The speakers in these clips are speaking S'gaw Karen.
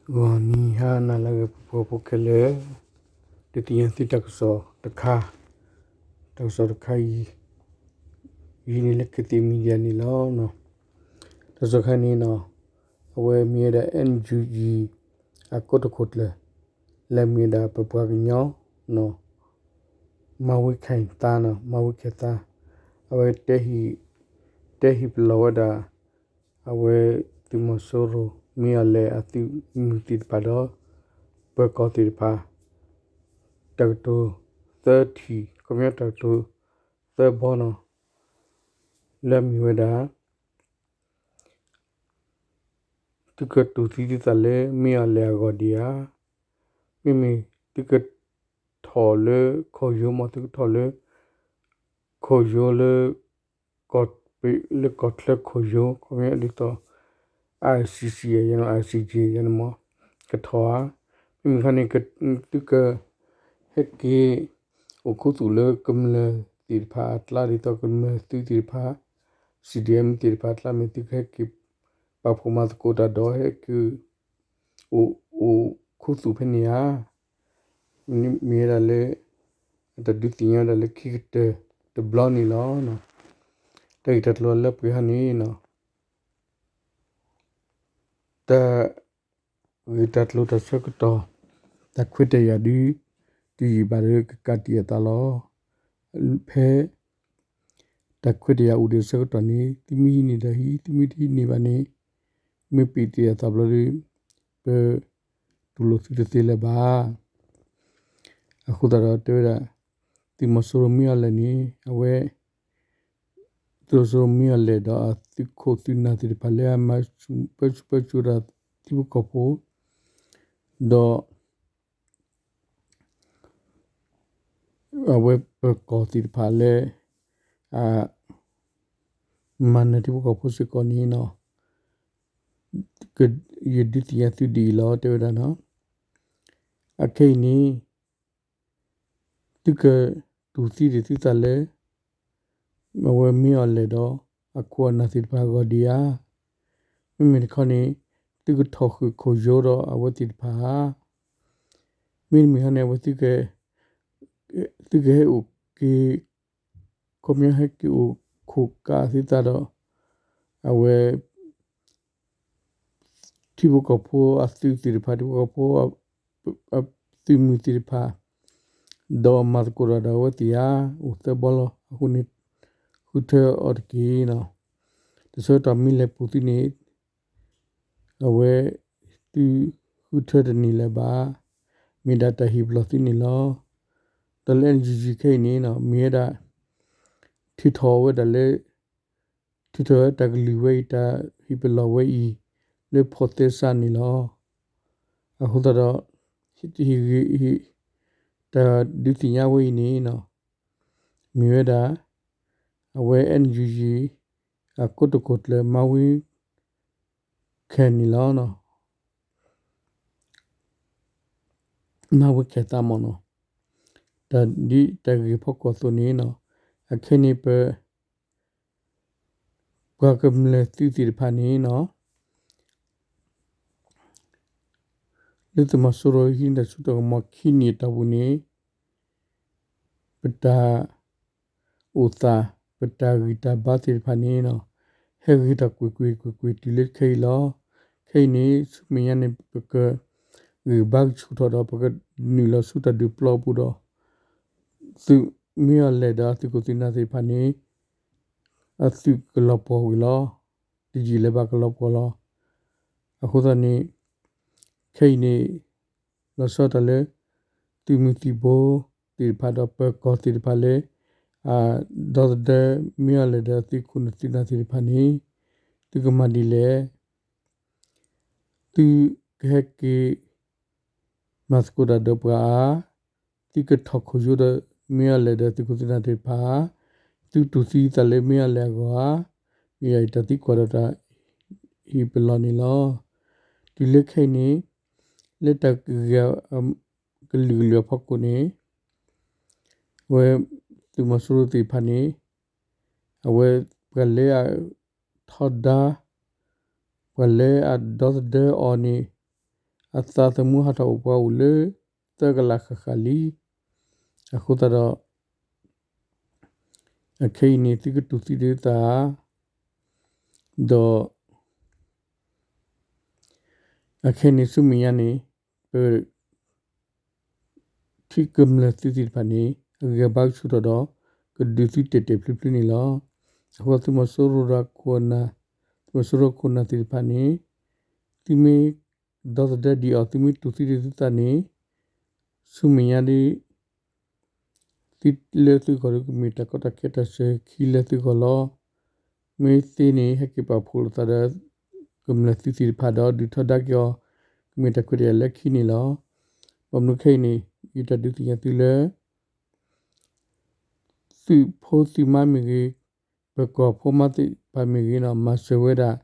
ဂီၤနံၤဟါနၤလၢအဂ့ၤ ပှၤဖိခဲလၢာ်, ဒုးသ့ၣ်ညါသုတၢ်ကစီၣ်တခါ, တၢ်ကစီၣ်တခါအံၤ ယံၤန့ၣ်လၢ Kachin Media န့ၣ်လီၤ. တၢ်ကစီၣ်တခါန့ၣ်နီၤ, အဝဲမ့ၢ်ဝဲဒၣ် NUG အကိတိာ်ခိၣ်ကျၢၢ် လၢမ့ၢ်ဝဲဒၣ်ပပှၤကညီ မၤဝံခဲသါနီၤ, မၤဝံခဲသါ, အဝဲ တဲဟ့ၣ်ပလီၢ်ဝဲဒၣ် အဝဲသုးမီၤစိရိၤ မ့ၢ်အီၤလဲၣ် အသုးမုၢ်သ့ၣ်တဖၣ်ဒီး ပၢၤကီၢ်သ့ၣ်တဖၣ် တၢ်ကတိၤသၢထံၣ်, ခီပညီတၢ်ကတိၤသၢဘီနီၤ, လၢအမ့ၢ်ဝဲဒၣ် သုကတူၢ်သံသုသးလၢ မ့ၢ်အီၤလဲၣ်အဂီၢ်ဒံးဧါ, မ့မ့ၢ်သုကထီၣ်လၢခိၣ်ယိၤမး, သုကထီၣ်လၢ ခိၣ်ယိၤလၢ လၢကီၢ်ချၢခိၣ်ယိၤ ခီပညီဒ်သိး ICC ယဲၢ်နီၤ, ICJ ယဲၢ်နီၤမး, ကထီၣ်ဧါ, မ့မ့ၢ်ခါန့ၣ် သုက ဟဲက့ၤ အိၣ်ခူသူၣ်လၢကမျၢၢ်သ့ၣ်တဖၣ်အကျါ ဒ်သိးကမျၢၢ်သုးသ့ၣ်တဖၣ်, CDM သ့ၣ်တဖၣ်အကျါ မ့ၢ်သုကဟဲက့ၤ ပာ်ဖှိၣ်မၤသကိးတၢ်ဒီး ဟဲက့ၤ အိၣ်ခူသူၣ်ဖဲန့ၣ်ဧါ, မ့ၢ်ဝဲဒၣ်လၢ အတၢ်ဒုးသ့ၣ်ညါဝဲဒၣ်လၢခံကတၢၢ်တဘျီန့ၣ်လီၤ. တၢ်ဂ့ၢ်တၢ်ကျိၤလၢပှဲၤဟါန့ၣ် တၢ် ဂ့ၢ်တၢ်ကျိၤတၢ်ဆၢကတီၢ် တၢ်ခွဲးတၢ်ယာ်ဒုး တယံာ်ဘၣ်ဒီးကကးတံာ်အသးလီၤ. ဖဲ တၢ်ခွဲးတၢ်ယာ်အိၣ်ဒံးဆၢကတီၢ်န့ၣ် သုမ့ၢ်ဟံးန့ၢ်ဒီးဟံး, သုမ့ၢ်တဟံးန့ၢ်ဘၣ်န့ၣ် မ့ၢ်ပံာ်တံာ်အသးဘျီဒီး ပတူၢ်လိာ်သုတသ့လၢၤဘၣ်. အဃိသတးဒီးတဲဝဲဒၣ် သုးမီၤစိရိၤမ့ၢ်အီၤလဲၣ်န့ၣ် အဝဲ သုးမီၤစိရိၤမ့ၢ်အီၤလဲၣ်ဒီးအသုးခိၣ်သုးနၢ်သ့ၣ်တဖၣ်လၢအမၤပၢဆူၣ်ပၢစိးဒီးထံဖိကီၢ်ဖိ ဒီး အဝဲပၢၤကီၢ်သ့ၣ်တဖၣ်လၢ မၤနၢၤထံဖိကီၢ်ဖိစ့ၢ်ကီးန့ၣ် ယဒုးသ့ၣ်ညါသုဒ်အံၤလီၤ တဲဝဲဒၣ်နီၤ. အခဲအံၤန့ၣ် သုကတူၢ်သံဒံးသုသးလၢ အဝဲမ့ၢ်အီၤလဲၣ်ဒီး အခိၣ်အနၢ်သ့ၣ်တဖၣ်အဂီၢ်ဒံးဧါ. မ့မ့ၢ်တခီန့ၣ် သုကထီၣ်ဃုာ်ခိၣ်ယိဒီးအဝဲသ့ၣ်တဖၣ်ဧါ. မ့တမ့ၢ်ဟီန့ၣ် အဝဲ သုကဟဲအိၣ်က့ၤ ခီပညီဟဲက့ၤအိၣ်ခိၣ်ကးသုသးဒီး အဝဲ ထံဖိကီၢ်ဖိအသုးသ့ၣ်တဖၣ် ထံဖိကီၢ်ဖိ အသုးမုၢ်သ့ၣ်တဖၣ် ဒီးမၤသကိးတၢ်ဒီးအဝဲသ့ၣ်ဧါ. အိၣ်သၢဘီလီၤ. အဃိန့ၣ် ဃုထၢအီၤတက့ၢ်နီၤ. တဆၢကတီၢ်မ့ၢ်လဲၤပိာ်သုန့ၣ် အဝဲ သုဃုထၢတန့ၢ်လၢၤဘၣ်. မ့ၢ်ဒၣ်တၢ်ဟ့ၣ်ပလီၢ်သုန့ၣ်လီၤ. ဒီးလၢ NUG ခဲအံၤန့ၣ် မ့ၢ်ဝဲဒၣ် ထုးထီၣ်ဝဲဒၣ်လၢ ထုးထီၣ်ဝဲတၢ်ကလုၢ်ဝဲအံၤ တၢ်ဟ့ၣ်ပလီၢ်ဝဲအံၤ လၢဖီၣ်သဲစးန့ၣ်လီၤ. အဃိသတးဒီး ဟ့ၣ်ဂ့ၤ တၢ်ဒုးသ့ၣ်ညါဝဲအံၤန့ၣ် မ့ၢ်ဝဲဒၣ် အဝဲ NUG အကိတိာ်ခိၣ်ကျၢၢ် မၤဝံခဲန့ၣ်လီၤ. မၤဝံခဲသးမ့ၢ်နီၤ. တၢ်ဒ်တၢ်ဂ့ၢ်ဖီခိၣ်အသိးန့ၣ် အခဲန့ၣ်ပ ပှၤကမျၢၢ်သုးသ့ၣ်တဖၣ်န့ၣ် လၢသုးမီၤစိရိၤဟံးန့ၢ်တၢ်စိတၢ်ကမီၤခံနံၣ်အတီၢ်ပူၤန့ၣ် ပတၢ်အိၣ်သး ပတၢ်ဂံၢ်တၢ်ဘါသ့ၣ်တဖၣ်န့ၣ် ဟဲဂ့ၤတၢ်ကွ့ၢ်ကွ့ၢ်ကွ့ၢ်ကွ့ၢ်တုၤလၢခဲအံၤလီၤ. ခဲအံၤန့ၣ် ဆူမဲာ်ညါန့ၣ် ပကဂံၢ်ဘါကဆူၣ်ထီၣ်ဒီး ပကနုာ်လီၤဆူတၢ်ဒုးပျီပူၤဒီး သုးမ့ၢ်အီၤလဲၣ်ဒီးအသုးခိၣ်သုးနၢ်သ့ၣ်တဖၣ်န့ၣ် အသုးကလီၤပှီၢ်ဝံၤလီၤ. တယံာ်လၢၤဘၣ်ကလီၤပှီၢ်လီၤ. အဃိသတးန့ၣ် ခဲအံၤန့ၣ် လီၤဆီဒၣ်တၢ်လၢ သုးမုၢ်သံၣ်ဘိသ့ၣ်တဖၣ်ဒီးပၢၤကီၢ်သ့ၣ်တဖၣ်လၢ အဒီသဒၢမ့ၢ်အီၤလဲၣ်ဒီးသုးခိၣ်သုးနၢ်သ့ၣ်တဖၣ်န့ၣ် သုကမၤဒ်လဲၣ်. သုကဟဲက့ၤ မၤသကိးတၢ်ဒီးပှၤဧါ, သုကထီၣ်ခိၣ်ယိဒီးမ့ၢ်အီၤလဲၣ်ဒီးသုးခိၣ်သုးနၢ်သ့ၣ်တဖၣ်ဧါ, သုတူၢ်သံသးလၢမ့ၢ်အီၤလဲၣ်အဂီၢ်ဧါ, မ့ၢ်ယတၢ်သံကွၢ်ဒီးတၢ်ဟ့ၣ်ပလီၢ်န့ၣ်လီၤ. တုၤလၢခဲအံၤန့ၣ် လၢတၢ်ဂ့ၢ်ကလုာ်ကလုာ်အဖီခိၣ်န့ၣ် အဝဲ သုးမီၤစိရိၤသ့ၣ်တဖၣ်န့ၣ် အဝဲပှၤလၢအထီဒါ ပှၤလၢအဒီသဒၢအီၤန့ၣ် အသးသမူဟးထီၣ်အိၣ်ပှၤအိၣ်လၢ သၢကလးဃၣ်ဃၣ်လံ. အဃိသတးဒီး အခဲအံၤန့ၣ် သုကတူၢ်သံဒုးသး ဒီး အခဲအံၤန့ၣ် ဆူမဲာ်ညါန့ၣ် ပ ထံကမျၢၢ်သုသ့ၣ်တဖၣ်န့ၣ် အဂံၢ်အဘါကဆူၣ်ထီၣ်ဒီး ကဒုးသုတဲာ်တဲာ်ဖျုးဖျုးန့ၣ်လီၤ. အဃိသုးမီၤစိရိၤဒီးခိၣ်နၢ်, သုးမီၤစိရိၤခိၣ်နၢ်သ့ၣ်တဖၣ်န့ၣ် သုမ့ၢ်ဒီသဒၢဒံးအီၤ သုမ့ၢ်တူၢ်သံဒုးသုသးန့ၣ် ဆူမဲာ်ညါဒ် သုလၢသုဂီၢ်ဒီးကမ့ၢ်တၢ်ကီတၢ်ခဲတၢ်စၢၤခံလၢသုဂီၢ်လီၤ. မ့ၢ်သ့န့ၣ် ဟဲက့ၤပာ်ဖှိၣ်လိာ်သးဒီး ကမျၢၢ်သုသ့ၣ်တဖၣ်ဒီး ဒုးထီဒါက့ၤအီၤ ကမ့ၢ်တၢ်ခွဲးတၢ်ယာ်လၢခံန့ၣ်လီၤ. ဘၣ်မနုၤခဲအံၤန့ၣ် ယတၢ်ဒုးသ့ၣ်ညါသုလၢ သုးဖိသုးမါမ့ၢ်ဂ့ၤ, ပၢၤကီၢ်ဖိမါသ့ၣ်တဖၣ်မ့ၢ်ဂ့ၤန့ၣ် မၤစၢၤဝဲဒၣ်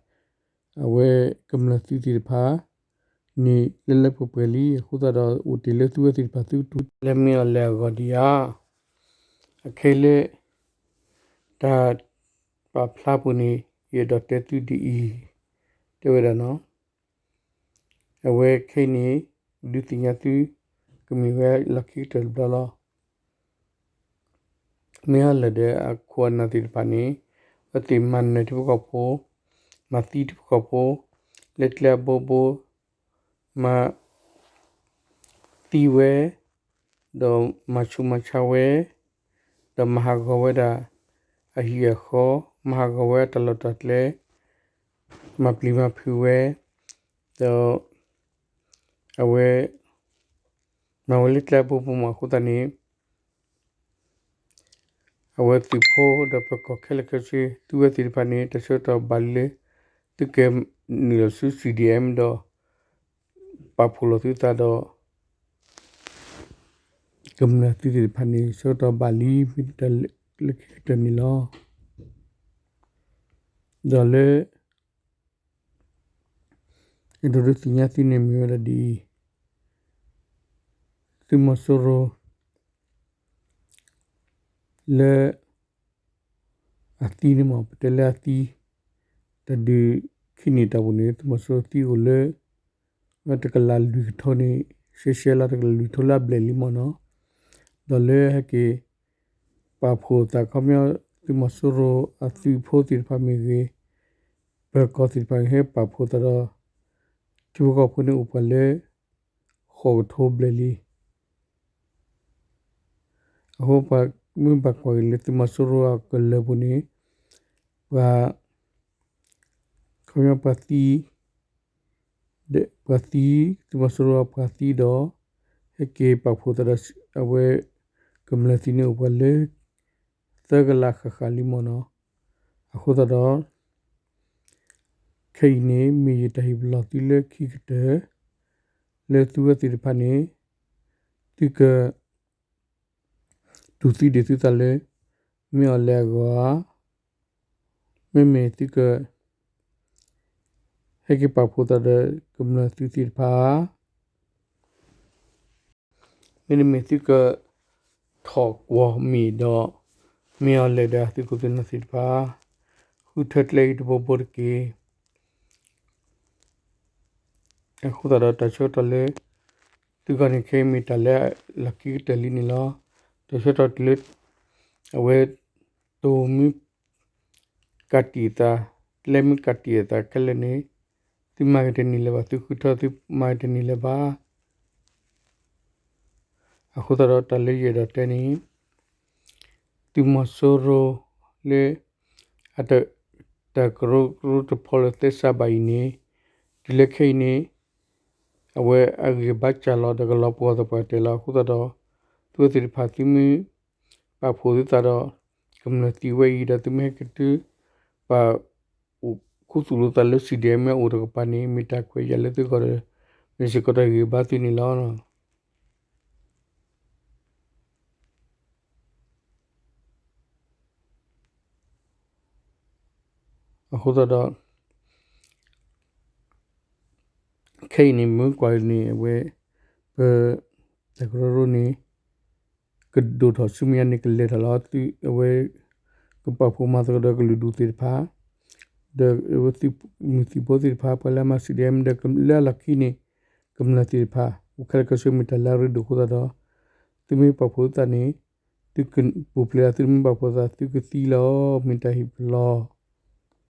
အဝဲကမျၢၢ်သုသ့ၣ်တဖၣ်န့ၣ် လၢလၢပှဲၤပှဲၤလံ. အဃိသတးဒီး အိၣ်တ့ၢ်လၢသုဝဲသ့ၣ်တဖၣ်သုကတူၢ်လၢမ့ၢ်အီၤလဲၣ်အဂီၢ်ဒံးဧါ. အခဲလၢ တၢ်ပာ်ဖျါပူၤန့ၣ် ယအဲၣ်ဒိးတဲသုဒ်အံၤ တဲဝဲဒၣ်နီၤ. အဝဲခဲအံၤန့ၣ် ဒုးသ့ၣ်ညါသု ကမ့ၢ်ဝဲလီၢ်ခံကတၢၢ်တဘျီလီၤ. မ့ၢ်အီၤလဲၣ်ဒီးအခိၣ်အနၢ်သ့ၣ်တဖၣ်န့ၣ် အဝဲသ့ၣ်မၤနၢၤထံဖိကီၢ်ဖိ, မၤသံထံဖိကီၢ်ဖိ လၢကျဲအဘိဘိ, မၤသံဝဲ ဒီးမၤဆူးမၤဆါဝဲ, ဒီးမၤဟးဂီၤဝဲဒၣ် အဟံၣ်အဃီ, မၤဟးဂီၤဝဲအတၢ်လီၢ်တၢ်ကျဲ, မၤပျံၤမၤဖုးဝဲ, ဒီး အဝဲ မၤဝဲလၢကျဲအဘိဘိမးအဃိသတးန့ၣ် အဝဲသုးဖိဒီးပၢၤကီၢ်ခဲလၢာ်ခဲဆ့ သုဝဲသ့ၣ်တဖၣ်န့ၣ် တၢ်ဆၢကတီၢ်ဘၣ်လံလၢ သုကနုာ်လီၤဆူ CDM ဒီး ပာ်ဖှိၣ်လီၤသုသးဒီး ကမျၢၢ်သုသ့ၣ်တဖၣ်န့ၣ် ဆၢကတီၢ်ဘၣ်လံ မ့ၢ်တၢ်လၢခံကတၢၢ်န့ၣ်လီၤ. ဒီးလၢ အဲၣ်ဒိးဒုးသ့ၣ်ညါသုန့ၣ်မ့ၢ်ဝဲဒၣ်ဒ်အံၤ, သုးမီၤစိရိၤ လၢ အသံန့ၣ်မး ပတဲလၢအသံ တၢ်ဒုးခံနံၣ်တၢ်ပူၤန့ၣ် သုးမီၤစိရိၤသံအိၣ်လၢ တကလးလွံၢ်ကထိန့ၣ် ရှဲရှဲလီၤ တကလးလွံၢ်ကထိလၢအဘျဲၣ်လံမးနီၤ. ဒီးလၢဟဲက့ၤ ပာ်ဖှိၣ်သးခီပညီ သုးမီၤစိရိၤအသုးဖိသ့ၣ်တဖၣ်မ့ၢ်ဂ့ၤ, ပၢၤကီၢ်သ့ၣ်တဖၣ်ဟဲပာ်ဖှိၣ်သးဒီး ထံဖိကီၢ်ဖိန့ၣ်အိၣ်ပှၤလၢ ဃိးကထိဘျဲၣ်လံ. အဃိပှၤမ့ၢ်ဘၣ်ကွၢ်က့ၤလၢသုးမီၤစိရိၤအကလၢၤပူၤန့ၣ် ပှၤ ခီပညီပှၤသံ ပှၤသံ သုးမီၤစိရိၤအပှၤသံဒီး ဟဲက့ၤပာ်ဖှိၣ်သးဒီးအဝဲ ကမျၢၢ်သံန့ၣ်အိၣ်ပှၤလၢ သၢကလးဃၣ်ဃၣ်လံမးနီၤ. အဃိသတးဒီး ခဲအံၤန့ၣ် မ့ၢ်ယတၢ်ဟ့ၣ်ပလီၢ်သုလၢခံကတၢၢ် လၢသုဝဲသ့ၣ်တဖၣ်န့ၣ် သုက တူၢ်သံဒံးသုသးလၢ မ့ၢ်အီၤလဲၣ်အဂီၢ်ဧါ, မ့မ့ၢ်သုက ဟဲက့ၤပာ်ဖှိၣ်သးဒီးကမျၢၢ်သုသ့ၣ်တဖၣ် မ့တမ့ၢ်သုက ထီၣ်ကွီၢ်မ့ၢ်ဒီး မ့ၢ်အီၤလဲၣ်ဒီးသုးခိၣ်သုးနၢ်သ့ၣ်တဖၣ် ဃုထၢကျဲအံၤတဘိဘိတက့ၢ်. အဃိသတးဒီးတၢ်ဆၢကတီၢ်လၢ သုဂီၢ်န့ၣ်ခဲအံၤမ့ၢ်တၢ်လၢလီၢ်ခံကတၢၢ်လံန့ၣ်လီၤ. တၢ်ဆၢကတီၢ်တုၤလၢ အဝဲ တိၤမ့ၢ် ကးတံာ်အသး, ကျဲမ့ၢ်ကးတံာ်အသးခဲလၢာ်န့ၣ် သုမၤက့ၤတန့ၢ်လၢၤဘၣ်, သုဃုထၢသုမၤက့ၤတန့ၢ်လၢၤဘၣ်. အဃိသတးဒီးတၢ်လၢယအဲၣ်ဒိးတဲန့ၣ် သုးမီၤစိရိၤလၢ အတၢ် တၢ်ကရၢကရိတဖီလၢသဲစးဘၣ်အံၤန့ၣ် တုၤလၢခဲအံၤန့ၣ် အဝဲအဂံၢ်ဘါစၢ်လီၤဒီးကလီၤပှီၢ်သပှၢ်တၢၢ်လီၤ. အဃိသတးဒီး သုဝဲသ့ၣ်တဖၣ်သုမ့ၢ် ပာ်ဖှိၣ်သုသးဒီး ကမျၢၢ်သံဝဲအံၤဒီးသုမ့ၢ်ဟဲက့ၤတုၤ ပာ်ခူသူၣ်လိာ်သးလၢ CDM မ့ၢ်အိၣ်တကပၤန့ၣ် မ့ၢ်တၢ်ခွဲးယာ်လၢသုဂီၢ်ဒီး မ့ၢ်စ့ၢ်ကီးတၢ်ဂံၢ်ဘါသုန့ၣ်လီၤ. အဃိသတးဒီး ခဲအံၤန့ၣ် မ့ၢ်ကွၢ်န့ၣ် အဝဲ ပ တၢ်ကရၢကရိန့ၣ် ကဒိၣ်ထီၣ်ဆူမဲာ်ညါန့ၣ် ကလဲၤထီၣ်လီၤ. အဝဲ ကပာ်ဖှိၣ်မၤသကိးဒီးကလုာ်ဒူၣ်သ့ၣ်တဖၣ် ဒီးအဝဲသုးမုၢ်သံၣ်ဘိသ့ၣ်တဖၣ် ပှၤလၢအမၤ CDM ဒီးလၢအလီၢ်ခံန့ၣ် ကမျၢၢ်သ့ၣ်တဖၣ် အိၣ်ခဲလၢာ်ခဲဆ့ မ့ၢ်တၢ်လၢအရ့ဒိၣ်အဃိသတးဒီး သုမ့ၢ်ပာ်ဖှိၣ်သးန့ၣ် သုကပူၤဖျဲးသး, သုမ့ၢ်ပာ်ဖှိၣ်သး သုကသံလီၤ. မ့ၢ်တၢ်ဟ့ၣ်ပလီၢ်